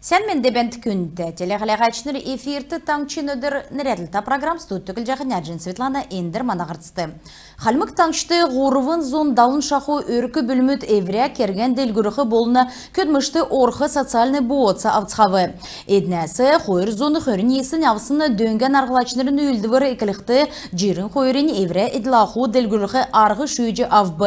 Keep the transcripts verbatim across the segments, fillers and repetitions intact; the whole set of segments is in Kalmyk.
Сән менд бәәнт, күндтә телехәләгәчнр! Эфирт «Таңһчин өдр» нерәдлтә программ. Студьд Түклҗәһин Нәҗин Светлана. Эндр мана һарцд. Хальмг Таңһчд һурвн зун далн шаху өрк-бүлмүд эврә кергән делгрүлх болн көдлмшт орх социальн бооца авцхав. Эднәс хойр зун хөрн йисн авсн дөңгән арһлачнрин үүлдвр эклхд, җирн хойрнь эврә эдл-аху делгрүлх арһ шүүҗ авв.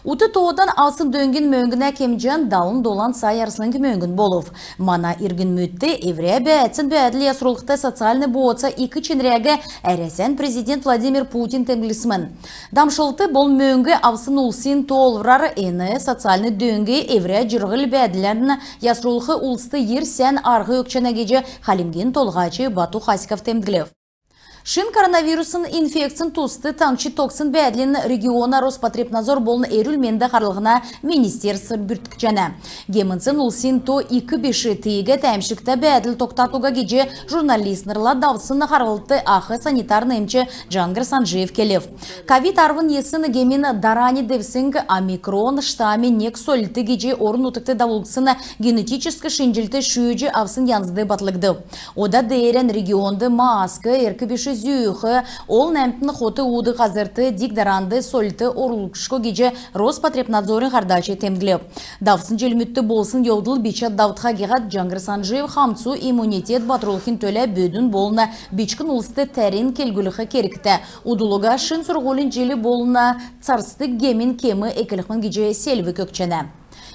Ут тоодан авсн дөңгин мөңгнә кемҗән далн долан сай арслң мөңгн болв. Мана иргнмүдт эврә бәәцин бәәдл ясрулхд социальн бооца ик чинриг Әрәсән президент Владимир Путин темдглсмн. Дамшлт болн мөңг авсн улсин тоолврар эн социальн дөңг эврә җирһл-бәәдлән ясрулх улст йир сән арһ өгчәнә гиҗ Хальмгин Толһач Бату Хасиков темдглв. Шин коронавирусн инфекцин туст таңһчд тогтсн бәәдлин региона Роспотребнадзор болн эрүл-менд харлһна министерств бүрт кҗәнә. Гемнсн улсин то ик биш, тиигәд әәмшгтә бәәдл тогтад уга гиҗ журналистнрла давсн харһлтд ах санитарн эмч Җаңһр Санҗиев келв. Ковид арвн йисн гемин дарани девсң омикрон штаммин нег сольлт гиҗ орн-нутгт давулгдсн генетическ шинҗллт шүүҗ авсн янзд батлгдв. Ода деерән регионд маск, эрк биш зүүх, олн әмтн хот уудг һазрт, диг-даранд сольлт орулгдшго гиҗ Роспотребнадзорин һардач темдглв. Давсн җилмүдт болсн йовдл бичә давтха гиһәд Җаңһр Санҗиев хамцу иммунитет батрулхин төлә бүдүн болн бичкн улст тәрн келгүлх кергтә. Удл уга шин сурһулин җил болн царцдг гемин кем эклхмн гиҗ селвг өгчәнә.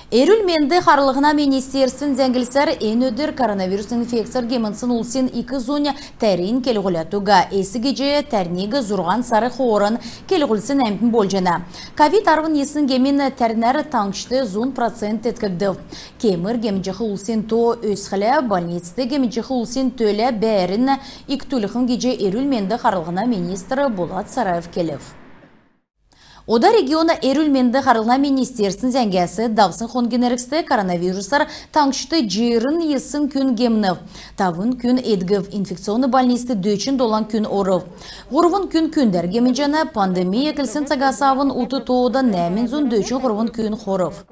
Эрүл-менд харлһна министерствин зәңглсәр, эн өдр коронавирусн инфекцәр гемнсн улсин ик зунь тәрн келгүләд уга. Эс гиҗ тәрниг зурһан сар хооран келгүлсн әмтн болҗана. Ковид арвн йисн гемин тәрнәр таңһчд зун процент теткгдв. Кемр гемтҗәх улсин то өсхлә, больницд гемтҗәх улсин төлә бәәрн икдүлхмн гиҗ эрүл-менд харлһна министр Булат Сараев келв. Ода региона эрүл-менд харлһна министерствин зәңгәс. Давсн хонгин эргцд коронавирусар таңһчд җирн йисн күн гемнв, тавн күн эдгв, инфекционн больницд дөчн долан күн орв. Һурвн күн күндәр гемнҗәнә. Пандеми эклсн цагас авн ут тоодан нәәмн зун дөчн һурвн күн хорв.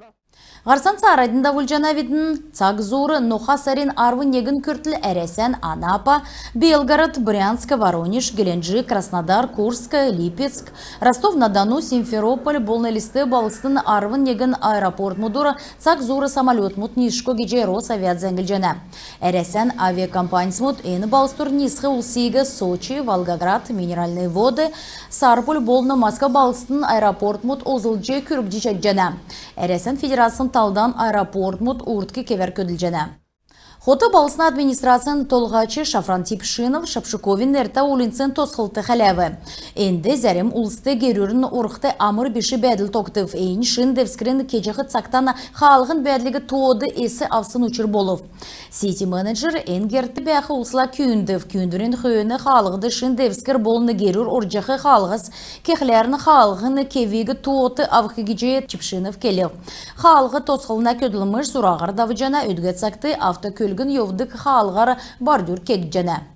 Һарцан цааранднь давулҗанавидн. Цаг зуур ноха сарин арвн негн күртл Әрәсән Анапа, Белгород, Брянск, Воронеж, Геленджик, Краснодар, Курск, Липецк, Ростов-на-Дону, Симферополь болн Элст балһсдын арвн негн аэропортмудур цаг зуур самолетмуд нисшго гиҗ Росавиац зәңглҗәнә. Әрәсән авиакомпанисмуд эн балһсдур нисх улсиг Сочи, Волгоград, Минеральные Воды, Сарпуль болн Москва балһсдын аэропортмуд олзлҗ күргҗ чадҗана. Әрәсән Федерацин талдан аэропортмуд урдк кевәр көдлҗәнә. Хотл балһсна администрацин толһач Шафран Тепшинов Шапшуковин нертә уульнцин тосхлт хәләв. Энд зәрм улст герүрн орхд амр биш бәәдл тогтв. Эн шин девскрин кеҗәх цагтан хаалһин бәәдлиг тоод эс авсн учр болв. Сити-менеджер эн герт бәәх улсла күүндв. Күүндврин хөөн хаалһд шин девскр болн герүр орҗах хаалһс кехләрн хаалһин кевиг тоот авх гиҗ Тепшинов келв. Хаалһ тосхлһна көдлмш зураһар давҗана. Өдгә цагт автокөлгн йовдг хаалһар бордюр кегдҗәнә.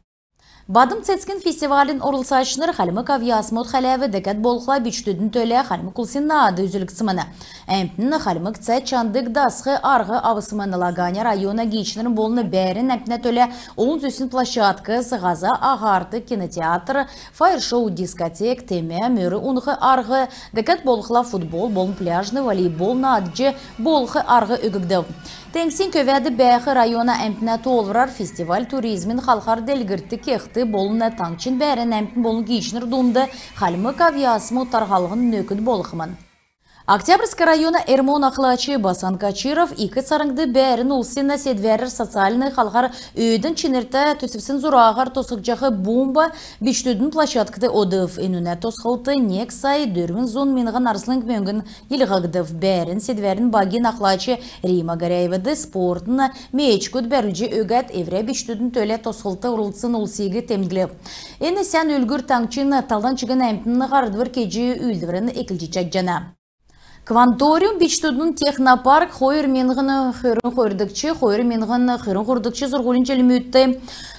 «Бадм цецгин» фестивалин орлцачнр хальмг авъясмуд хәләв. Дәкәд болхла бичкдүдин төлә хальмг улсин наад үзүлгдсмн. Әмтн хальмг цә чандг дасх арһ авсмн. Лаганя района гиичнрин болн бәәрн әмтнә төлә олн зүсн площадкс: һаза аһарт кинотеатр, файер-шоу, дискотек, темә, мөр унх арһ, дәкәд болхла футбол болн пляжный волейбол наадҗ болх арһ өггдв. Теңгсин көвәд бәәх района әмтнә тоолврар, фестиваль туризмин халхар делгрлт кехд болн таңһчин бәәрн әмтн болн гиичнр дунд хальмг авъясмуд тархалһнд нөкд болхмн. Октябрьск района РМО-н ахлач Басан Качиров Ик Царңгд бәәрн улсин седвәрәр социальн халхар өөдән чинртә төсвсин зураһар тосхгдҗах «Бумба» бичкдүдин площадкд одв. Энүнә тосхлтд нег сай дөрвн зун миңһн арслң мөңгн йилһгдв. Бәәрн седвәрин багин ахлач Римма Горяевад спортын мечкүд бәрүлҗ өгәд, эврә бичкдүдин төлә тосхлтд орлцсн улсиг темдглв. Эн сән үлгүр таңһчин талдан чигн әмтн һардвр кеҗ, үүлдврән эклҗ чадҗана. «Кванториум» бичкдүдин технопарк хойр миңһн хөрн хойрдгч, хойр миңһн хөрн һурвдгч сурһулин җилмүдт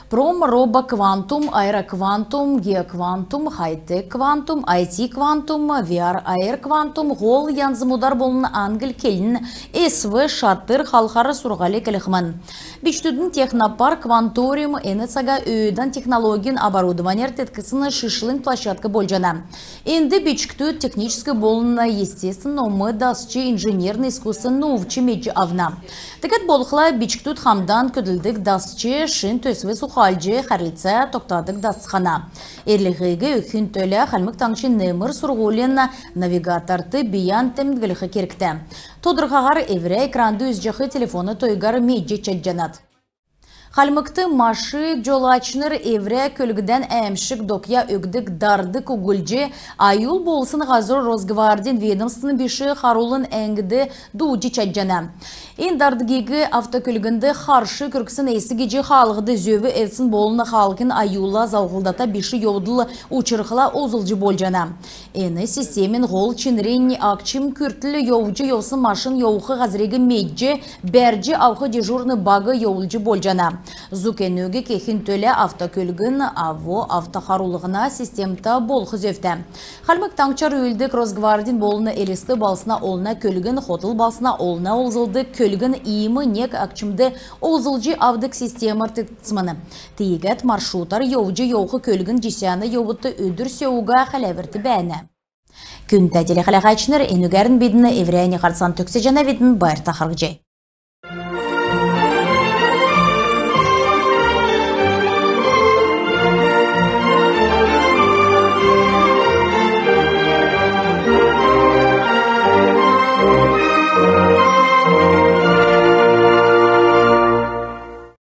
Пром, робо, квантум, аэроквантум, геоквантум, хайтек квантум, айти квантум, V R, A R квантум һол янзмудар болн англ келн S V шатр халхар сурһуль келхмн. Бичкдүдин технопарк «Кванториум» эн цага өөдән технологин оборудованяр тетксн шишлң площадк болҗана. Энд бичкдүд техническ болн естественн ном дасч, инженерн искусствин нуувч медҗ авна. Тегәд болхла бичкдүд хамдан көдлдг дасч, шин төсвс ухалҗ, хәрлцә тогтадг дасцхана. Эрлһиг өгхин төлә Хальмг Таңһчин немр сурһулин навигаторт бийән темдглх кергтә. Тодрхаһар эврә экранд үзҗәх телефона тойгар медҗ чадҗанат. Хальмгт машин җолачнр эврә көлгдән әәмшг докъя өгдг дардг углҗ, аюл болсн һазр Росгвардин ведомствин биш харулын әңгд дуудҗ чадҗана. Эн дардгиг автокөлгнд харш күргсн эс гиҗ хаалһд, зөв эвдсн болн хаалһин аюлла залһлдата биш йовдл учрхла олзлҗ болҗана. Эн системин һол чинрнь агчм күртл йовҗ йовсн машин йовх һазриг медҗ, бәрҗ авх дежурн баг йовулҗ болҗана. Зуг энүг кехин төлә автокөлгн АВО автохарулһна системтә болх зөвтә. Хальмг Таңһчар үүлддг Росгвардин болн Элст балһсна олна көлгн хотл балһсна олна олзлдг көлгн иим нег агчмд олзлҗ авдг системәр тетксмн. Тиигәд маршрутар йовҗ йовх көлгн җисәнә йовудт өдр сө уга хәләврт бәәнә. Күндтә телехәләһәчнр, энүгәрн бидн эврәннь һарцан төгсәҗәнәвидн. Байрта харһцхай.